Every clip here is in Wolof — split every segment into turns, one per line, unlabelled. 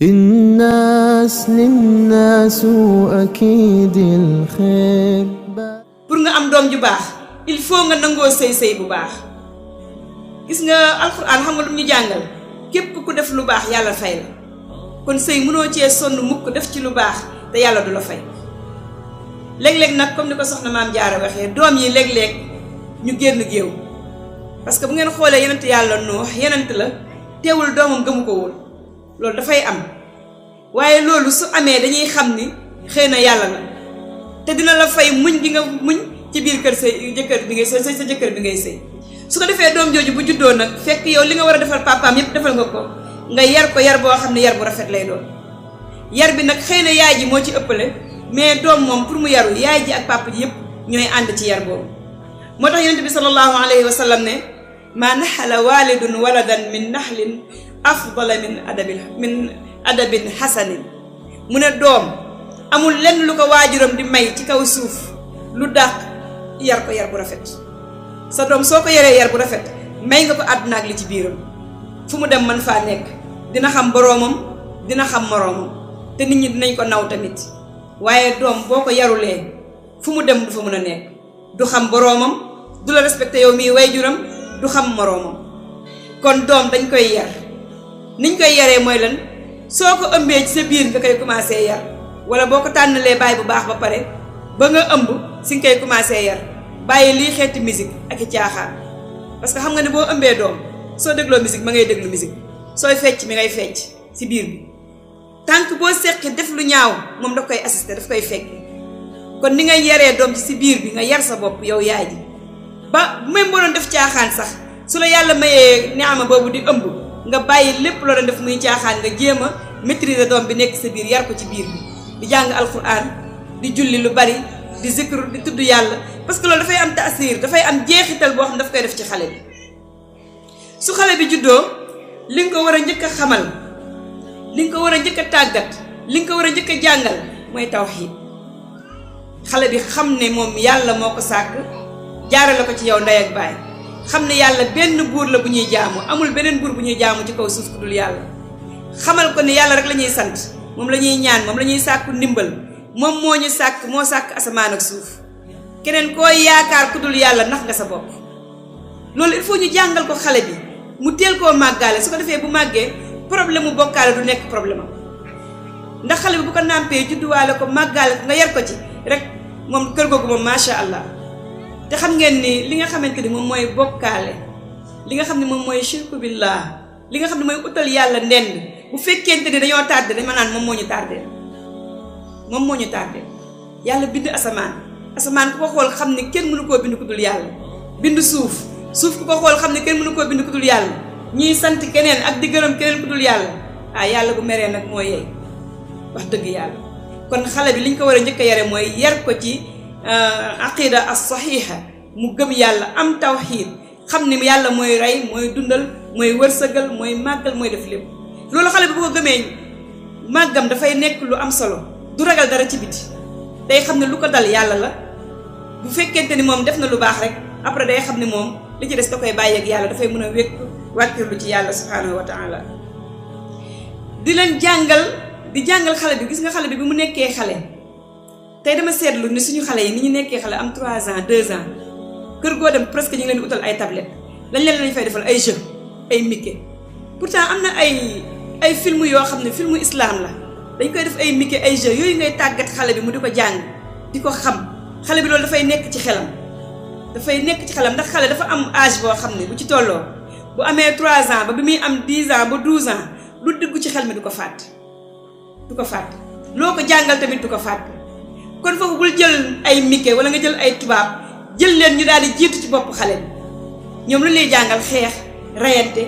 للناس أكيد الخير.
pour nga am doom ju baax il faut nga nangoo sëy bu baax. gis nga alxuraan xam nga lu ñu jàngal képp ku def lu baax yàlla fay la kon sëy mënoo cee sonn mukk def ci lu baax te yàlla du la fay. léeg-léeg nag comme ni ko soxna maam Jaara waxee doom yi léeg-léeg ñu génn géew parce que bu ngeen xoolee yenent yàlla Nuux yenent la teewul doomam gëmu ko woon loolu dafay am waaye loolu su amee dañuy xam ni xëy na yàlla la te dina la fay muñ gi nga muñ ci biir kër sa jëkkër bi ngay sëy sa jëkkër bi ngay sëy. su ko defee doom jooju bu juddoo nag fekk yow li nga war a defal papaam yépp defal nga ko nga yar ko yar boo xam ne yar bu rafet lay doon. yar bi nag xëy na yaay ji moo ci ëppale mais doom moom pour mu yaru yaay ji ak papa ji yépp ñooy ànd ci yar boobu. moo tax yonent bi sallallahu alayhi wa sallam ne maa naxala walidun waladan min naxlin afdala min adabin xasanin. mu ne doom amul lenn lu ko waajuram di may ci kaw suuf lu dàq yar ko yar bu rafet. sa doom soo ko yaree yar bu rafet may nga ko àdduna ak li ci biiram fu mu dem man faa nekk dina xam boroomam dina xam moroomam te nit ñi dinañ ko naw tamit. waaye doom boo ko yarulee fu mu dem du fa mën a nekk du xam boroomam du la respecté yow mii waajuram du xam moroomam. kon doom dañ koy yar niñ koy yaree mooy lan soo ko ëmbee ci sa biir nga koy commencé yar wala boo ko tànnalee baay bu baax ba pare ba nga ëmb si nga koy commencé yar. bàyyi lii xeeti musique ak i caaxaan parce que xam nga ne boo ëmbee doom soo dégloo musique ma ngay déglu musique sooy fecc mi ngay fecc ci biir bi tànk boo seqi def lu ñaaw moom daf koy assister daf koy fekk. kon ni ngay yaree doom ci si biir bi nga yar sa bopp yow yaay ji ba même boo doon def caaxaan sax su la yàlla mayee neama boobu di ëmb nga bàyyi lépp loo doon def muy caaxaan nga jéem a maîtriser doom bi nekk sa biir yar ko ci biir bi di jàng alquran di julli lu bari di zikru di tudd yàlla parce que loolu dafay am taasir dafay am jeexital boo xam ne daf koy def ci xale bi. su xale bi juddoo li nga ko war a njëkk a xamal li nga ko war a njëkk a tàggat li nga ko war a njëkk a jàngal mooy tawxiid. xale bi xam ne moom yàlla moo ko sàkk jaarale ko ci yow ndey ak baay xam ne yàlla benn buur la bu ñuy jaamu amul beneen buur bu ñuy jaamu ci kaw suuf ku dul yàlla. xamal ko ne yàlla rek la ñuy sant moom la ñuy ñaan moom la ñuy sàkku ndimbal moom moo ñu sàkk moo sàkk asamaan ak suuf keneen koo yaakaar ku dul yàlla nax nga sa bopp. loolu il faut ñu jàngal ko xale bi mu teel koo màggaale su ko defee bu màggee problème mu bokkaale du nekk problème am ndax xale bi bu ko nàmpee judduwaale ko màggaale ko nga yar ko ci rek moom kër googu moom macha allah. te xam ngeen ni li nga xamante ni moom mooy bokkaale li nga xam ne moom mooy shirku billah li nga xam ne mooy utal yàlla ndend bu fekkente ni dañoo tardé dañ ma naan moom moo ñu tardé. moom moo ñu tardé yàlla bind asamaan ku ko xool xam ne kenn mënu koo bind ku dul yàlla bind suuf ku ko xool xam ne kenn mënu koo bind ku dul yàlla ñuy sant keneen ak di gërëm keneen ku dul yàlla yàlla bu meree nag moo yey wax dëgg yàlla. kon xale bi liñ ko war a njëkk a yare mooy yar ko ci aqida as saxiixa mu gëm yàlla am tawxiid xam ne yàlla mooy rey mooy dundal mooy wërsëgal mooy màggal mooy def lépp. loolu xale bi bu ko gëmee màggam dafay nekk lu am solo. du ragal dara ci biti day xam ne lu ko dal yàlla la bu fekkente ni moom def na lu baax rek après day xam ne moom li ci des da koy bàyyi ak yàlla dafay mën a wàkkirlu ci yàlla subhaanahu wa taala. di leen jàngal xale bi gis nga xale bi mu nekkee xale tey dama seetlu ni suñu xale yi ni ñu nekkee xale am 3 ans 2 ans kër goo dem presque ñu ngi leen di utal ay tablette lañ fay defal ay jeux ay Mickey pourtant am na ay film yoo xam ne filmu islam la. dañ koy def ay Mickey ay jeux yooyu ngay tàggat xale bi mu di ko jàng di ko xam xale bi loolu dafay nekk ci xelam ndax xale dafa am âge boo xam ne bu ci tolloo bu amee 3 ans ba bi muy am 10 ans ba 12 ans lu dugg ci xel mi du ko fàtte loo ko jàngal tamit du ko fàtte. kon foofu bul jël ay Mickey wala nga jël ay tubaab jël leen ñu daal di jiitu ci bopp xale bi ñoom lu lay jàngal xeex rayante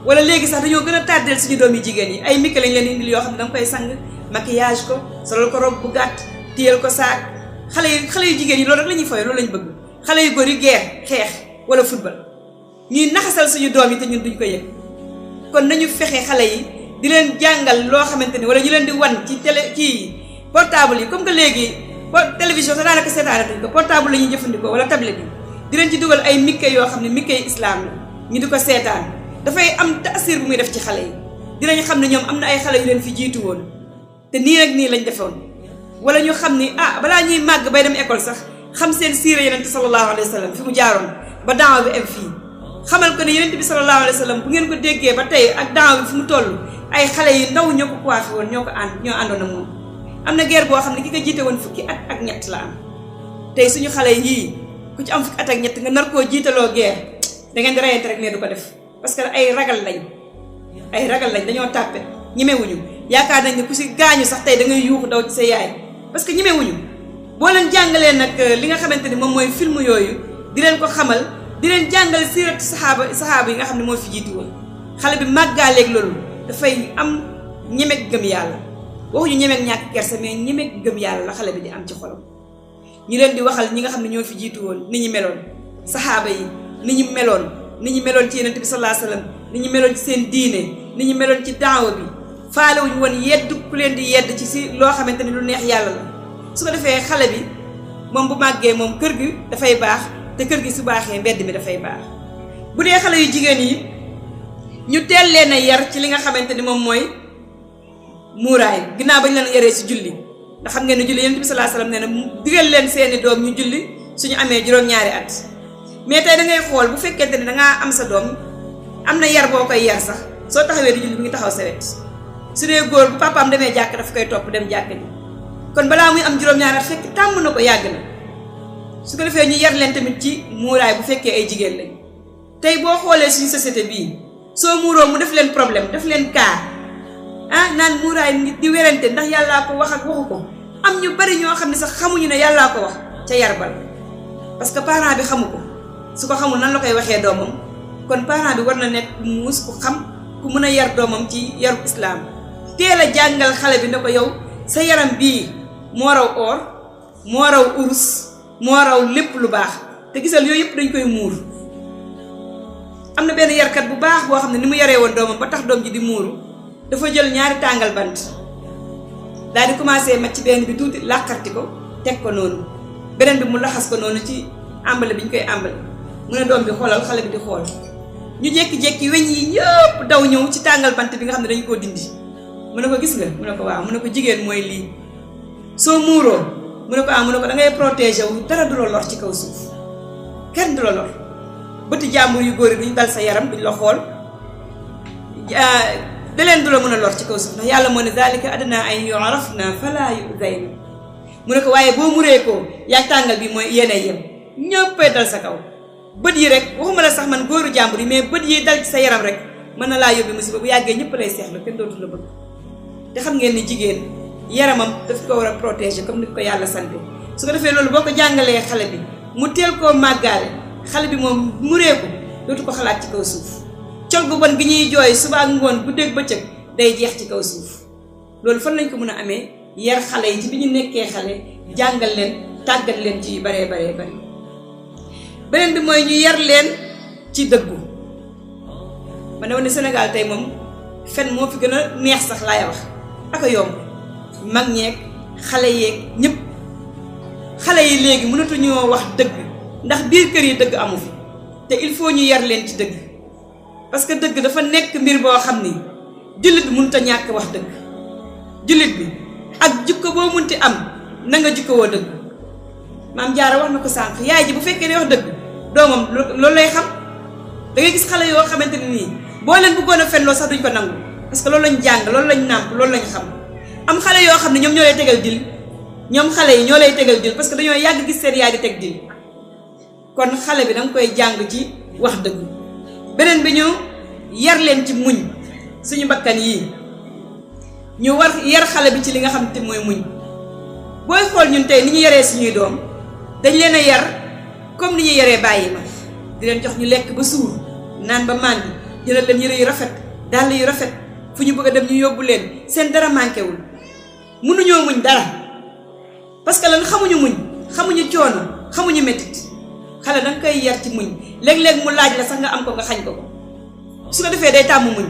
wala léegi sax dañoo gën a tardeel suñu doom yi jigéen yi ay Mickey lañ leen indil yoo xam ne danga koy sang maquillage ko solal ko robe bu gàtt téyel ko saak xale yu jigéen yi loolu rek la ñuy fooy loolu lañ bëgg xale yu góor yi guerre xeex wala football ñuy naxasal suñu doom yi te ñun duñ ko yëg. kon nañu fexe xale yi di leen jàngal loo xamante ni wala ñu leen di wan ci portable yi comme que léegi télévision sax daanaka seetaanatuñ ko portable la ñuy jëfandikoo wala tablette yi di leen ci dugal ay Mickey yoo xam ne Mickey islam la ñu di ko seetaan dafay am taasir bu muy def ci xale yi dinañ xam ne ñoom am na ay xale yu leen fi jiitu woon te nii rek nii lañ defoon wala ñu xam ni balaa ñuy màgg bay dem école sax xam seen siira yonent sallallahu alayhi wa sallam fi mu jaaroon ba daawa bi am fii xamal ko ne yonent bi sallallahu alayhi wa sallam bu ngeen ko déggee ba tey ak daawa bi fi mu toll ay xale yu ndaw ñoo ko coiffé woon ñoo àndoon ak moom am na guerre boo xam ne ki ko jiite woon fukki at ak ñett la am tey suñu xale yii ku ci am fukki at ak ñett nga nar koo jiitaloo guerre da ngeen di reyante rek mais du ko def parce que ay ragal lañ dañoo tàppe ñemewuñu yaakaar nañ ne ku si gaañu sax tey da ngay yuuxu daw ci sa yaay parce que ñemewuñu boo leen jàngalee nag li nga xamante ni moom mooy film yooyu di leen ko xamal di leen jàngal siiratu saxaaba yi nga xam ne moo fi jiitu woon xale bi màggaaleeg loolu dafay am ñemeeg gëm yàlla waxuñu ñemeeg ñàkk kersa mais ñemeeg gëm yàlla la xale bi di am ci xolam ñu leen di waxal ñi nga xam ne ñoo fi jiitu woon ni ñu meloon saxaaba yi ni ñu meloon ci yonent bi sallallahu alayhi wasallam ni ñu meloon ci seen diine ni ñu meloon ci daawa bi faalewuñu woon yedd ku leen di yedd ci si loo xamante ni lu neex yàlla la su ko defee xale bi moom bu màggee moom kër gi dafay baax te kër gi su baaxee mbedd mi dafay baax bu dee xale yu jigéen yi ñu teel leen a yar ci li nga xamante ni moom mooy muuraay ginnaaw bañ leen yaree si julli ndax xam ngeen ne julli yonent bi sallallahu alayhi wasallam nee na digal leen seeni doom ñu julli suñu amee juróom-ñaari at mais tey da ngay xool bu fekkente ne dangaa am sa doom am na yar boo koy yar sax soo taxawee di julli bi ngi taxaw sa wet su dee góor bu papaam demee jàkk dafa koy topp dem jàkk ji kon balaa muy am juróom-ñaari at fekk tàmm na ko yàgg na su ko defee ñu yar leen tamit ci muuraay bu fekkee ay jigéen lañ tey boo xoolee suñu société bii soo muuroo mu def leen problème def leen cas naan muuraay nit di werante ndax yàllaa ko wax ak waxu ko am ñu bari ñoo xam ne sax xamuñu ne yàllaa ko wax ca yarbal parce que parent bi xamu ko su ko xamul nan la koy waxee doomam kon parent bi war na nekk muus ku xam ku mën a yar doomam ci yaru islaam teel a jàngal xale bi ne ko yow sa yaram bii moo raw or moo raw urus moo raw lépp lu baax te gisal yooyu yëpp dañ koy muur am na benn yarkat bu baax boo xam ne ni mu yaree woon doomam ba tax doom ji di muuru dafa jël ñaari tàngal bant daal di commencé macc benn bi tuuti làqarti ko teg ko noonu beneen bi mu laxas ko noonu ci àmbale bi ñu koy àmbale mu ne doom bi xoolal xale bi di xool ñu jékki-jékki weñ yi ñëpp daw ñëw ci tàngal bant bi nga xam ne dañu koo dindi mu ne ko gis nga mu ne ko waaw mu ne ko jigéen mooy lii soo muuroo mu ne ko mu ne ko da ngay protéger wu dara du la lor ci kaw suuf kenn du la lor bëti jàmbur yu góor yi duñu dal sa yaram duñ la xool da leen du la mën a lor ci kaw suuf ndax yàlla moo ne zalika adna ay yu'rafna fala yu'zayna mu ne ko waaye boo muree ko yaa tàngal bi mooy yéenay yem ñëppay dal sa kaw bët yi rek waxuma la sax man góoru jàmbur yi mais bët yi dal ci sa yaram rek mën na laa yóbbi musiba bu yàggee ñëpp lay seexlu kenn dootu la bëgg te xam ngeen ni jigéen yaramam daf ko war a protéger comme ni ko yàlla sante su ko defee loolu boo ko jàngalee xale bi mu teel koo màggaale xale bi moom muree ko dootu ko xalaat ci kaw suuf col gu bon gi ñuy jooy suba ak ngoon guddeeg bëccëg day jeex ci kaw suuf loolu fan lañ ko mën a amee yar xale yi ci bi ñu nekkee xale jàngal leen tàggat leen ci baree bari beneen bi mooy ñu yar leen ci dëggu ma ne woon ne Sénégal tey moom fen moo fi gën a neex sax laay wax ak a yomb mag ñeeg xale yeeg ñëpp xale yi léegi mënatuñoo wax dëgg ndax biir kër yi dëgg amu fi te il faut ñu yar leen ci dëgg parce que dëgg dafa nekk mbir boo xam ni jullit bi mënut a ñàkk wax dëgg jullit bi ak jikko boo munti am na nga jikkowoo dëgg maam Jaara wax na ko sànq yaay ji bu fekkee ne wax dëgg doomam loolu lay xam da ngay gis xale yoo xamante ne nii boo leen bëggoon a fenloo sax duñ ko nangu parce que loolu lañ jàng loolu lañ nàmp loolu lañ xam am xale yoo xam ne ñoom ñoo lay tegal dil ñoom xale yi ñoo lay tegal dil parce que dañoo yàgg gis seen yaay di teg dil kon xale bi danga koy jàng ci wax dëgg beneen bi ñu yar leen ci muñ suñu bakkan yii ñu war yar xale bi ci li nga xam te mooy muñ booy xool ñun tey ni ñu yaree suñuy doom dañ leen a yar comme ni ñu yaree bàyyi ma di leen jox ñu lekk ba suur naan ba màndi jëlal leen yére yu rafet dàll yu rafet fu ñu bëgg a dem ñu yóbbu leen seen dara manqué wul mënuñoo muñ dara parce que lan xamuñu muñ xamuñu coono xamuñu métit xale danga koy yar ci muñ léeg-léeg mu laaj la sax nga am ko nga xañ ko ko su ko defee day tàmm muñ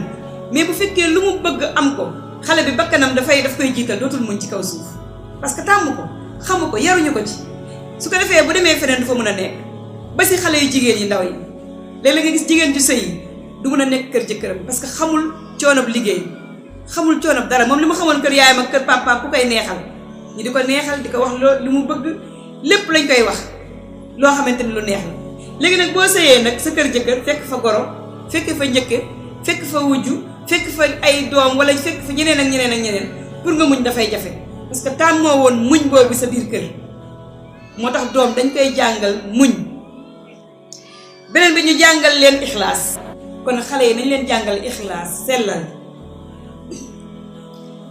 mais bu fekkee lu mu bëgg am ko xale bi bakkanam daf koy jiital dootul muñ ci kaw suuf parce que tàmm ko xamu ko yaruñu ko ci su ko defee bu demee feneen du fa mën a nekk ba si xale yu jigéen yi ndaw yi léeg-léeg nga gis jigéen ju sëy du mën a nekk kër jëkkëram parce que xamul coonob liggéey xamul coonob dara moom li mu xamoon kër yaayam ak kër papaam ku koy neexal ñi di ko neexal di ko wax loo li mu bëgg lépp lañ koy wax loo xamante ni lu neex la léegi nag boo sëyee nag sa kër jëkkër fekk fa goro fekk fa njëkke fekk fa wujju fekk fa ay doom wala fekk fa ñeneen ak ñeneen ak ñeneen pour nga muñ dafay jafe parce que tàmm moo woon muñ boobu sa biir kër moo tax doom dañ koy jàngal muñ beneen bi ñu jàngal leen ixlaas kon xale yi nañ leen jàngal ixlaas sellal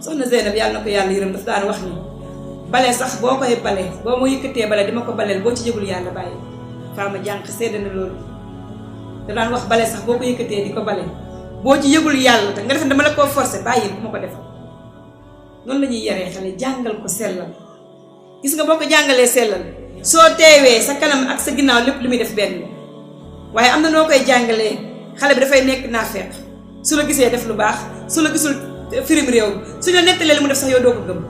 soxna Zeynab yàlla na ko yàlla yërëm daf daan wax ni bale sax boo koy bale boo ma yëkkatee bale dima ko baleel boo ci yëgul yàlla bàyyi faama jànq sedd na loolu da daan wax bale sax boo ko yëkkatee di ko bale boo ci yëgul yàlla te nga def dama la koo forcé bàyyi bu ma ko defal noonu la ñuy yaree xale jàngal ko sellal gis nga boo ko jàngalee sellal soo teewee sa kanam ak sa ginnaaw lépp lu muy def benn waaye am na noo koy jàngalee xale bi dafay nekk naafeq su la gisee def lu baax su la gisul firim réew su la nettalee li mu def sax yow doo ko gëm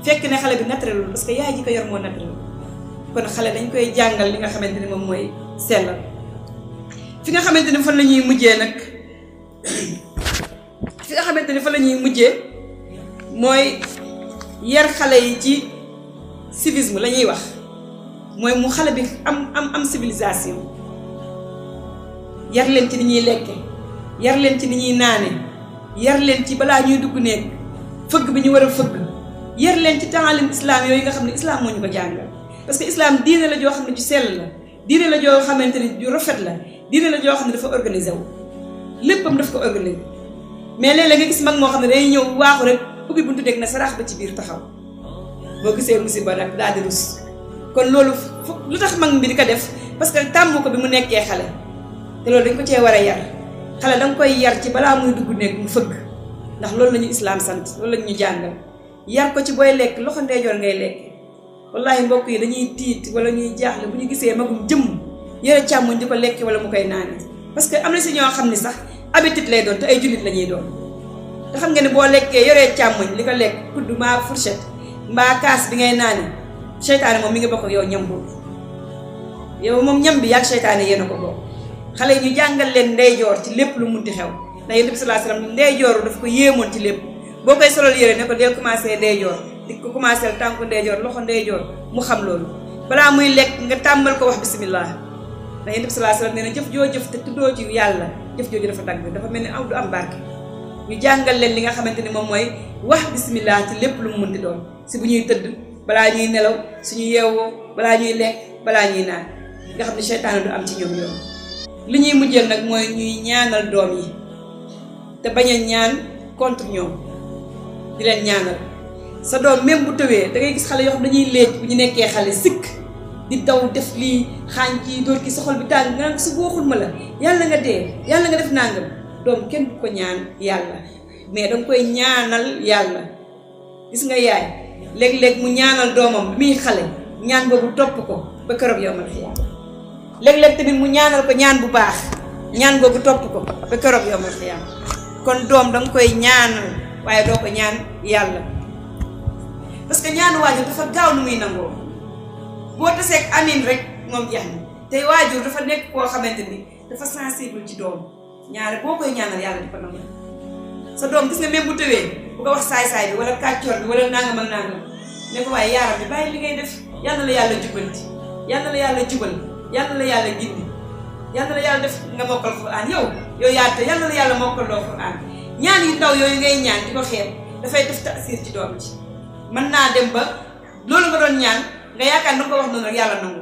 fekk ne xale bi naturel parce que yaay ji ko yor moo naturel kon xale dañ koy jàngal li nga xamante ni moom mooy sellal fi nga xamante ni fan la ñuy mujjee nag fi nga xamante ni fan la ñuy mujjee mooy yar xale yi ci civisme la ñuy wax mooy mu xale bi am civilisation yar leen ci ni ñuy lekke yar leen ci ni ñuy naane yar leen ci balaa ñuy dugg nekk fëgg bi ñu war a fëgg yar leen ci taalim islam yooyu nga xam ne islam moo ñu ko jàngal parce que islam diine la joo xam ne ju sell la diine la joo xamante ni ju rafet la diine la joo xam ne dafa organisé wu léppam daf ko organisé mais léeg-léeg nga gis mag moo xam ne day ñëw waaxu rek ubbi buntu dégg na saraax ba ci biir taxaw boo gisee musiba nag daal di rus kon loolu lu tax mag bi di ko def parce que tàmm ko bi mu nekkee xale te loolu dañ ko cee war a yar xale danga koy yar ci balaa muy dugg nekk mu fëgg ndax loolu la ñu islaam sant loolu la ñu jàngal yar ko ci booy lekk loxo ndeyjoor ngay lekk wallahi mbokk yi dañuy tiit wala ñuy jaaxle bu ñu gisee magum jëmm yore càmmoñ di ko lekk wala mu koy naane parce que am na si ñoo xam ne sax habitude lay doon te ay jullit la ñuy doon te xam nga ne boo lekkee yoree càmmoñ li ko lekk kudd mbaa fourchette mbaa kaas bi ngay naane seytaane moom mi ngi bokk ak yow ñam boobu yow moom ñam bi yaag seytaane yéen a ko bokk xale yi ñu jàngal leen ndeyjoor ci lépp lu munti xew ndax Yonent bi sallallahu alayhi wasallam ndeyjooru daf ko yéemoon ci lépp boo koy solal yére ne ko dee commencé ndeyjoor di ko commencé tànku ndeyjoor loxo ndeyjoor mu xam loolu balaa muy lekk nga tàmbal ko wax bismillah ndax Yonent bi sallallahu alayhi wasallam nee na jëf joo jëf te tuddoo ci yàlla jëf jooju dafa dagg dafa mel ni aw du am barke ñu jàngal leen li nga xamante ni moom mooy wax bismillah ci lépp lu mu munti doon si bu ñuy tëdd balaa ñuy nelaw suñu yeewoo balaa ñuy lekk balaa ñuy naan nga xam ne seytaane du am ci ñoom yoon li ñuy mujjeel nag mooy ñuy ñaanal doom yi te bañ a ñaan contre ñoom di leen ñaanal sa doom même bu tëwee da ngay gis xale yoo xam dañuy léej bu ñu nekkee xale sikk di daw def lii xaañ ci dóor ki sa xol bi tàng nga naan su waxul ma la yàlla nga dee yàlla nga def nangam doom kenn du ko ñaan yàlla mais danga koy ñaanal yàlla gis nga yaay léeg-léeg mu ñaanal doomam bi muy xale ñaan boobu topp ko ba keroog yow ma la xiyaam léeg-léeg tamit mu ñaanal ko ñaan bu baax ñaan boobu topp ko ba keroog yow ma la xiyaam kon doom danga koy ñaanal waaye doo ko ñaan yàlla parce que ñaanu waajur dafa gaaw nu muy nangoo boo taseeg amin rek moom jeex na te waajur dafa nekk koo xamante ni dafa sensible ci doom ñaare boo koy ñaanal yàlla di ko nangu sa doom gis nga même bu tëwee bu ko wax saay-saay bi wala kàccoor bi wala nangam ak nangam ne ko waaye yaaram bi bàyyi li ngay def yàlla la yàlla jubanti yàlla la yàlla jubal yàlla la yàlla gindi yàlla la yàlla def nga mokkal Qur'an yow yaate yàlla la yàlla mokkal loo Qur'an ñaan yu ndaw yooyu ngay ñaan di ko xeeb dafay def taasir ci doom ci mën naa dem ba loolu nga doon ñaan nga yaakaar na nga ko wax noonu rek yàlla nangu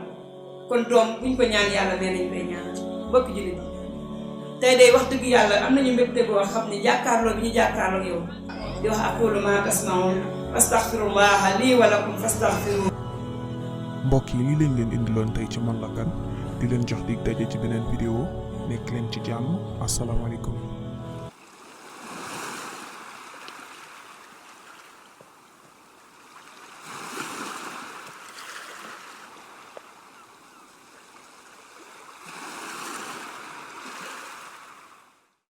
kon doom buñ ko ñaan yàlla nee nañ koy ñaan mbokk jullit tey day wax dëgg yàlla am nañu mbégte boo xam ne jàkkaarloo bi ñu jàkkaarloo yow di wax aqulu ma tasma'un astaghfirullaha lii wa lakum fastaghfiruhu.
mbokk yi lii lañ leen indiloon tey ci Man la Kane di leen jox dig daje ci beneen vidéo nekk leen ci jàmm asalaamaaleykum.